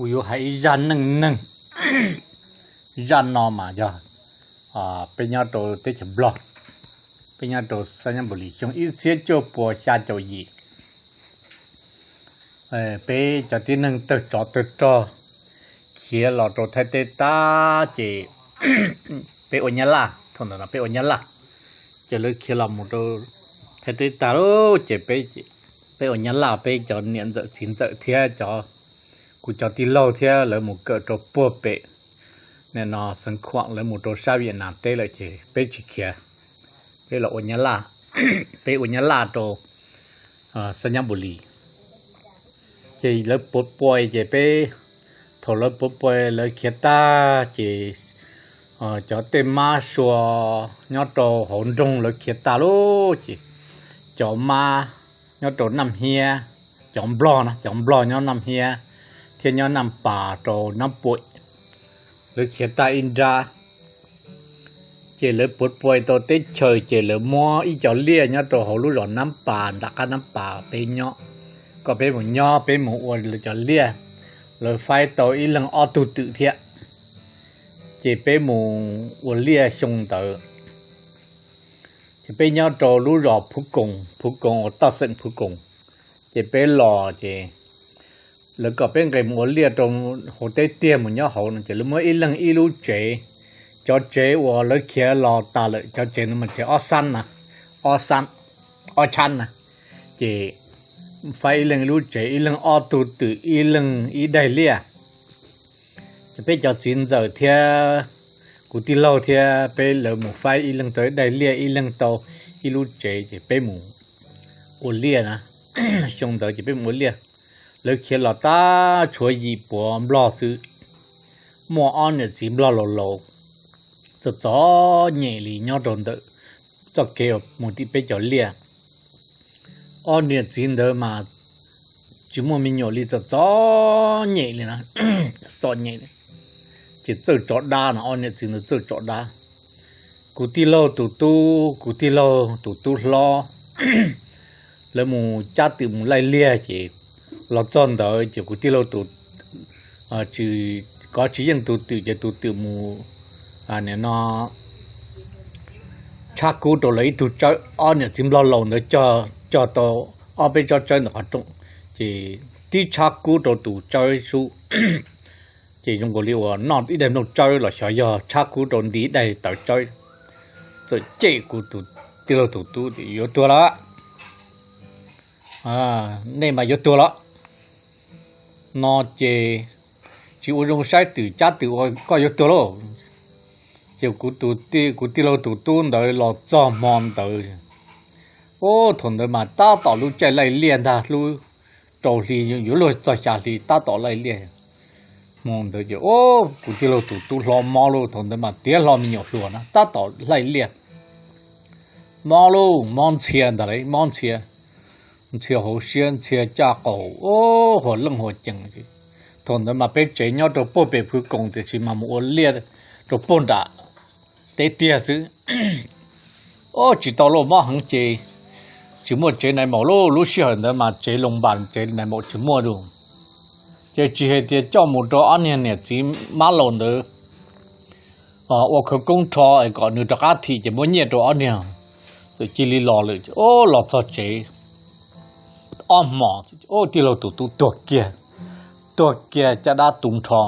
Kuv yuav hais ib zaj neej neeg. Zaj no mas yog peb nyob rau teb chaws Nplog, peb nyob rau Xab Nyab Npus Lis xyoo ib txhiab cuaj puas xya caum yim. Peb cov tib neeg tawg tsov tawg rog khiav los rau Thaib teb tag ces peb ua Nyab Laj, thaum ntawd peb ua Nyab Laj, ces lawv khiav los mus rau Thaib teb tag lawm ces peb ua Nyab Laj, peb cov niam ntxawm txiv ntxawm thiab cov, kuv cov tij laug thiab lawv mus kawm rau puag pem, nim no Xeev Khuam, lawv mus rau sab Viaj Nam teb lawm ces peb tsis khiav, peb los ua Nyab Laj, peb ua Nyab Laj rau Xab Nyab Npus Lis. Ces lawv puav pua ces peb, thaum lawv puav pua lawv khiav tag ces cov tej mab sua nyob rau hauv nroog lawv khiav tag lawm ces cov mab nyob rau Naj Hiab, cov Nplog no, cov Nplog nyob Naj Hiab thiab nyob Naj Pas rau Nab Puam, lawv khiav tag ib nrab. Ces lawv puav pua tau teb chaws ces lawv muab ib co liaj nyob rau hauv lub zos Nab Pas nram qab Nab Pas peb nyob, kom peb mus nyob, peb mus ua lawv cov liaj. Lawv faib tau ib leeg ob tug twm thiab, ces peb mus ua liaj xyoo ntawd. Ces peb nyob rau lub zos Phuv Koos, Phuv Koos uas toj xeem Phuv Koos. Ces peb los ces lawv kom peb nqes mus ua liaj rau hauv teb tiag, mus nyob hauv no ces lawv muab ib leeg ib lub tsev. Cov tsev uas lawv khiav los tas lawm cov tsev no mas tsev ob xab na, ob xab, ob txhab na. Ces faib ib leeg ib lub tsev, ib leeg ob tug twm, ib leeg ib daim liaj. Ces peb cov txiv ntxawm thiab kuv tij laug thiab peb lawv mus faib ib leeg tau ib daim liaj, ib leeg tau ib lub tsev ces peb mus ua liaj na. Xyoo ntawd ces peb mus ua liaj, lawv khiav los tab tshuav yim puav Nplog xwb. Muaj ob niam txiv Nplog laus laus txom txom nyem li nyob rau ntawm txoj kev mus tim peb cov liaj. Ob niam txiv ntawd mas tsis muaj me nyuam li, txom txom nyem li na, txom nyem. Ces txawj tso dab no, ob niam txiv ntawd txawj tso dab. Kuv tij laug tus tub, kuv tij laug tus tub hlob, lawv mus cab twm mus laij liaj ces los txog ntawd ces kuv tij laug tus, kov tsis yeej tus twm ces tus twm mus, nim no tshab kub rau lawv ib tug tsawb. Ob niam txiv Nplog laus ntawd cog tau ob peb tsob tsawb ntawm qhov rooj, ces tib tshab kub rau tus tsawb sub. Ces zoo nkaus li uas noj ib daig nplooj tsawb los xyov yog tshab kub rau nti ib daig tawv tsawb. Txawm cem kuv tus tij laug tus tub tias yuav tuag lawm, nej mas yuav tuag lawm no ces tsis ua zoo saib twm cab twm ua koj yuav tuag lauj. Ces kuv tus, kuv tij laug tus tub ntawd los txog hmo ntawd, ub, thaum ntawd mas tab tom lub caij laij liaj ntag, lub rau hli yuav luag txog xya hli tab tom laij liaj. Hmo ntawd ces kuv tij laug tus tub hlob mob lauj, thaum ntawd mas tiav hlo me nyuam hluas na, tab tom laij liaj. Mob lauj, mob ntxhia ntag lauj, mob ntxhia, ntxhia hauv siab, ntxhia caj qaum, huas leej huas cees. Thaum ntawd mas peb tsev nyob rau puag pem Phwv Koos tiam sis mas mus ua liaj rau puag nram teb tiag xwb. Ub, tsis tau lauj, mob heev ces tsis muaj tsev nais maum lauj, lub sij hawm ntawd mas tsev loos npas tsev nais maum tsis muaj lauj. Ces tsis hais tias coj mus rau ob niag niam txiv mab laus ntawd ua khawv koob rho es kom nws rov qab thim ces muab nyiaj rau ob niag, txawm cia li los lawm. Ub, los txog tsev ob hmos, ub, tij laug tus tub tuag kiag, tuag kiag caj dab tu nrho.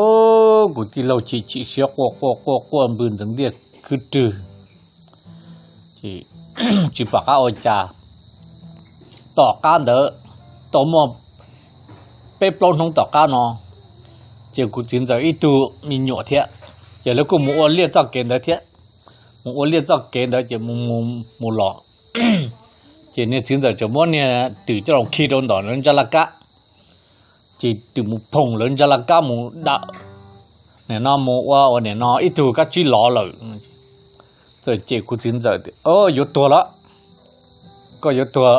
Ub, kuv tij laug chim chim siab quaj quaj quaj quaj npw ntxeev ntiaj khwb rwg, tsis pom qab ua cas. Tom qab ntawd tau muaj peb plaub hnub tom qab no, ces kuv txiv ntxawm ib tug me nyuam thiab, ces lawv kuj mus ua liaj txoj kev ntawd thiab. Mus ua liaj txoj kev ntawd ces mus mus los, ces niag txiv ntxawm tseem muab niag twm coj los khi rau ntawm lawv ntsab laj kab, ces twm mus phoom lawv ntsab laj kab mus dam, nim no mus ua ua nim no ib tug kab tsib lov lawm. Txawm cem kuv txiv ntxawm tias yuav tuag lawm, koj yuav tuag,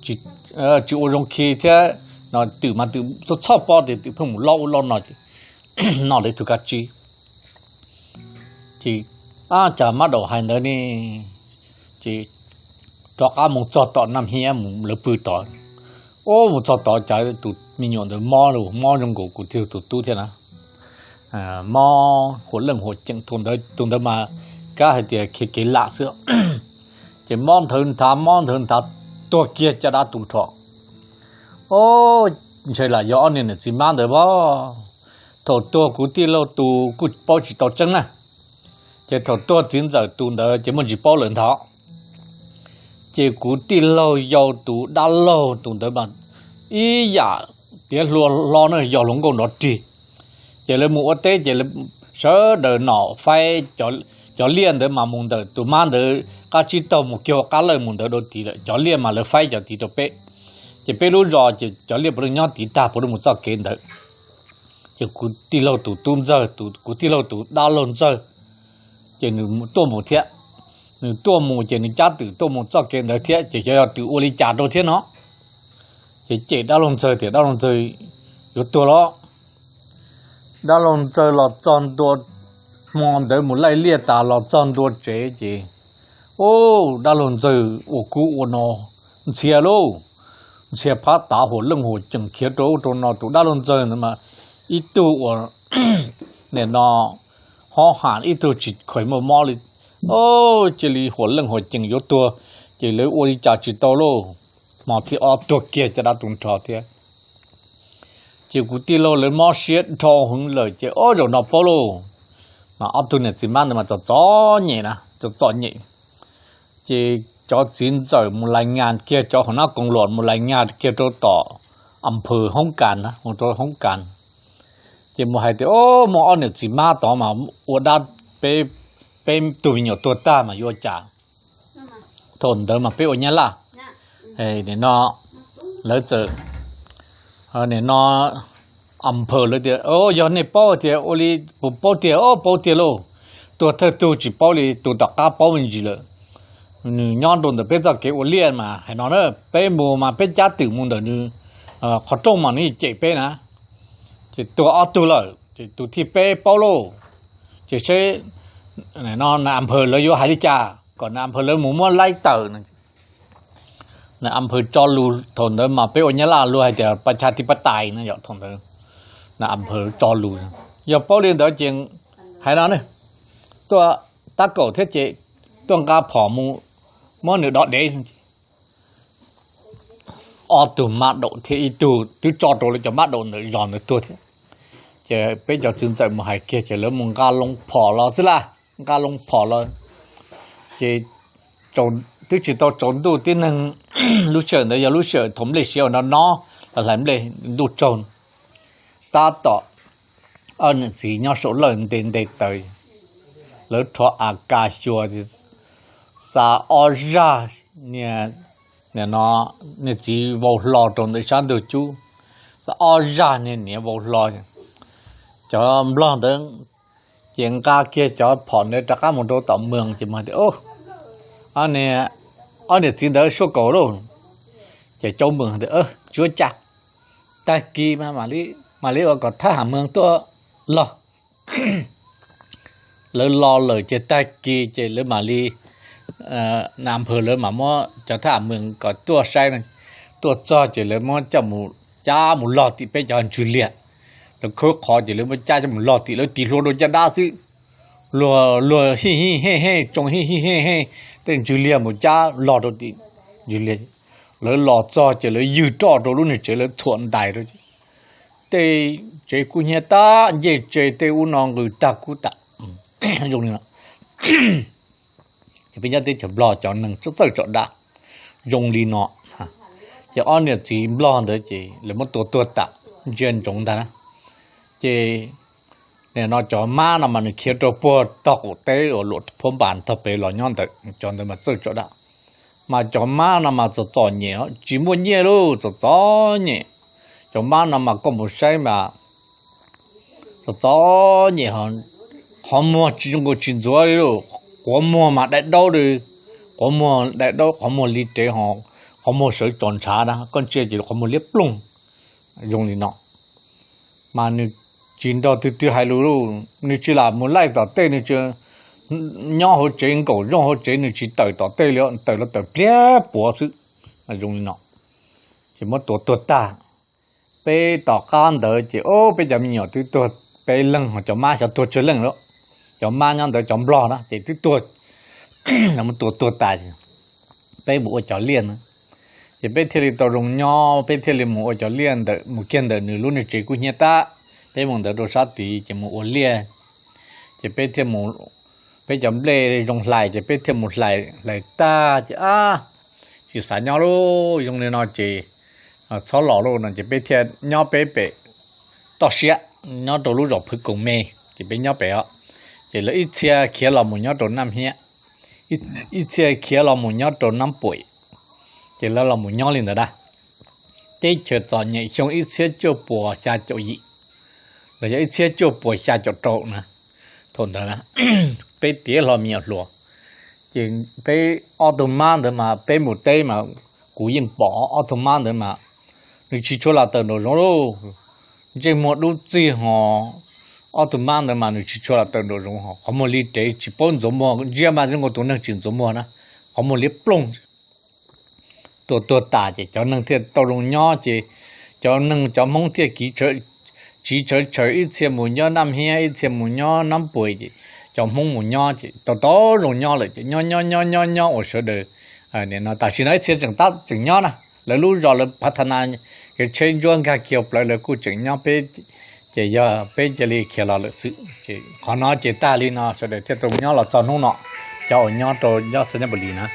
tsis ua zoo khi thiab no. Twm mas twm txhob txhob paub tias twm pheej mus lov ub lov no ces noj lawv ib tug kab tsib. Ces ab cas mab daum hais ntawd ne, ces rov qab mus txog tom Naj Hiab mus lawv pw tod. Ub, mus txog tod cas tus me nyuam ntawd mob los mob zoo nkaus kuv tij laug tus tub thiab na. Mob huam leej huam ceem, tus ntawd mas kab hais tias khiav kev lam xwb. Ces mob nthawv nthav mob nthawv nthav, tuag kiag caj dab tu nrho. Ub, ntshe lam yog ob niag niam txiv mab ntawd pab. Thaum tuag kuv tij laug tus kuj paub tsis tau tseeb na, ces thaum tuag txiv ntxawm tus ntawd ces muaj tsis paub lawm ntag. Ces kuv tij laug yau tus dab laug tus ntawd mas ib yam tiav hluas hlo na, yog hluas nkauj nrov rig. Ces lawv mus ua teb ces sawv daws nom faib, cov liaj ntawd mas mus ntawm tus mab ntawd qab tsib taug mus kiag qab lawj mus ntawd dua tid lawm, cov liaj mas lawv faib cov tid rau peb. Ces peb lub zos ces cov liaj puav leej nyob tid tag, puav leej mus txoj kev ntawd. Ces kuv tij laug tus tub ntxawg, kuv tij laug tus dab laug ntxawg, ces nws tuaj mus thiab. Nws tuaj mus ces nws cab twm tuaj mus txoj kev ntawd thiab, ces xyov yog twm ua li cas rau thiab no. Ces cem dab laug ntxawg tias dab laug ntxawg yuav tuag los. Dab laug ntxawg los txog ntua, hmo ntawd mus laij liaj tas los txog ntua tsev ces, ub, dab laug ntxawg ua kub ua no ntxhias lauj, ntxhias phab tav huam leej huam ceem khiav rau ub rau no. Tus dab laug ntxawg ntawd mas ib tug uas nim no hob ham, ib tug tsis kheev muaj mob li. Ub, cia li huam leej huam ceem yuav tuag, ces lawv ua li cas tsis tau lauj, hmo thib ob tuag kiag caj dab tu nrho thiab. Ces kuv tij laug lawv mob siab dhau heev lawm ces ob zaug no paub lauj. Mas ob tug niam txiv mab ntawd mas txom txom nyem na, txom txom nyem. Ces cov txiv ntxawm mus lais nyas kiag, cov hauv nab koos luam mus lais nyas kiag rau tom am phawv hoob kas na, mus rau hoob kas. Ces mus hais tias, Ub, muaj ob niam txiv mab tod mas ua dab, peb, peb tug me nyuam tuag tag mas yuav ua cas? Thaum ntawd mas peb ua nyab laj. Nim no lawv txawm, nim no am phawv lawv tias, Yog nej paub tias ua li puas paub tiag? Ob, paub tiag lauj. Tuag thawj tug tsis paub li, tus tom qab paub me ntsis lawm. Nws nyob rau ntawm peb txoj kev ua liaj mas hais no na, peb mus mas peb cab twm mus ntawm nws qhov rooj mas nws cem peb na. Ces tuag ob tug lawm ces tus thib peb paub lauj. Ces seb nws am phawv lawv yuav hais li cas kom nws am phawv lawv mus muab laib tawm. Nws am phawv tso lus, thaum ntawd mas peb ua nyab laj luag hais tias pa cha ti pa tais no yom, thaum ntawd nws am phawv tso lus. Yog paub li ntawd ces hais no ne, tuaj tab kaum thiab ces tuaj nqa phom mus muab nws dov dev. Ob tug mab daum thiab ib tug twb tso rau lawv cov mab daum ntawm zos ntawd tuag thiab. Ces peb cov txiv ntxawm mus hais kiag ces lawv mus nqa loo phom los xwb las, nqa loo phom los. Ces twb tsis tau tsaus ntuj tib neeg, lub sij hawm ntawd yog lub sij hawm thaum nplej siav uas no no, los hlais nplej ntuj tsaug. Tab tom ob niam txiv nyob saum lawj nte nte taws, lawv rho a kas xyuas, xa ob zaj niag, nim no niag txiv vau hlo rau ntawm sab ntug cub, xa ob zaj niag niam vau hlo. Cov nplog ntawd ces nqa kiag cov phom ntawd rov qab mus rau tom moos ces mus tias, Ob niam txiv ntawd suab kaus lauj. Ces caub moos tias, Tsis ua cas, tag kis mam li ua kom thab ham moos tuaj log. Lawv los lawm ces tag kis ces lawv mam li, nab phawv lawv mam muab cov thab ham moos kom tuaj saib, tuaj txog ces lawv muab coj mus cab mus log tim peb cov ntswg liag. Lawv khawb qhov ces lawv muab cab coj mus log tim, lawv tis hlua rau caj dab xwb. Luag, luag hij hij hij hij, tsoo hij hij hij hij, tej ntswg liag mus cab log rau tim ntswg liag. Lawv los txog ces lawv ywg roj rau lub niag tsev, lawv txhuam ntais rau. Tej tsev kub hnyiab tag, ncej tsev tej ub no nqws tag kub tas. Zoo li no, ces peb nyob teb chaws Nplog cov neeg txawj tso dab zoo li no. Ces ob niam txiv Nplog ntawd ces lawv muab tua tuag tas, ntsia ntsoov ntag na. Ces nim no cov mab no mas nws khiav rau puag tog qaum teb uas luam phuab npas tog pem los nyob ntawd, cov ntawd mas txawj tso dab. Mas cov mab no mas txom txom nyem, tsis muaj nyiaj lauj, txom txom nyem. Cov mab no mas koj mus saib mas txom txom nyem, qhov muag tsis zoo nkaus tsis ntxuav li lauj. Quav muag mas dai daub li, quav muag dai daub, qhov muag li rev ho, qhov muag sawv tsos ntshav na, koj ntsia ces qhov muag liab ploog zoo li no. Mas nws tsis nrog twg twg hais lus lauj, nws tsis lam mus laij tom tej, nws tsis nyob hauv tsev, nkaum zooj hauv tsev, nws tsis tawm tom tej li, tawm los tawm pliag puav xwb. Zoo li no, ces muab tua tuag tag. Peb tom qab ntawd ces ob peb cov me nyuam twb tuag peb leeg, ho cov mab xyov tuag tsawg leej lawm. Cov mab nyob ntawd cov nplog na ces twb tuag, muab tua tuag tas. Peb mus ua cov liaj na, ces peb thiaj li tau zoo nyob, peb thiaj li mus ua cov liaj ntawm, mus kiag ntawm nws lub niag tsev kub hnyiab tag. Peb mus ntawd rau sab tid ces mus ua liaj, ces peb thiaj mus, peb cov nplej zoo hlais ces peb thiaj mus hlais, hlais tag ces ab, tsis xav nyob lawm, zoo li no ces txhob los lawm no ces peb thiaj nyob peb pem toj siab, nyob rau lub zos Phwv Koos Me, ces peb nyob pem os. Ces lawv ib txhia khiav los mus nyob rau Naj Hiab, ib txhia khiav los mus nyob rau Nab Puam, ces lawv los mus nyob li ntawd na. Teb chaws txom nyem xyoo ib txhiab cuaj puas xya caum yim, los yog ib txhiab cuaj puas xya caum rau na. Thaum ntawd peb tiav hlo me nyuam hluas, ces peb ob tug mab ntawd mas peb mus teb mas kuv yeej pom ob tug mab ntawd mas nws tsis tshua los tawm nraum zoov lauj. Ntsej muag dub txig ho, ob tug mab ntawd mas nws tsis tshua los tawm nraum zoov ho, qhov muag li rev tsis paub ntxuav muag, ntsia mas zoo nkaus tus neeg tsis ntxuav muag na, qhov muag liab ploog. Tua tuag tas ces cov neeg thiaj tau zoo nyob ces cov neeg, cov Hmoob thiaj tsiv tsawv tsawv, ib txhia mus nyob Naj Hiab, ib txhia mus nyob Nab Puam, ces cov Hmoob mus nyob ces tau tau zoo nyob lawm ces nyob nyob nyob nyob nyob uas sawv daws, tam sim no ib txhia tseem tab tseem nyob na, lawv lub zos lawv phav tha na, kev tsheb ntsuab nkag kiag plawv lawv kuj tseem nyob, peb ces yog peb cia li khiav los lawm xwb. Ces qhov no ces tag li no sawv daws thiaj tau nyob los txog hnub no, cov uas nyob rau nyob Xais Nyab Pus Lis na.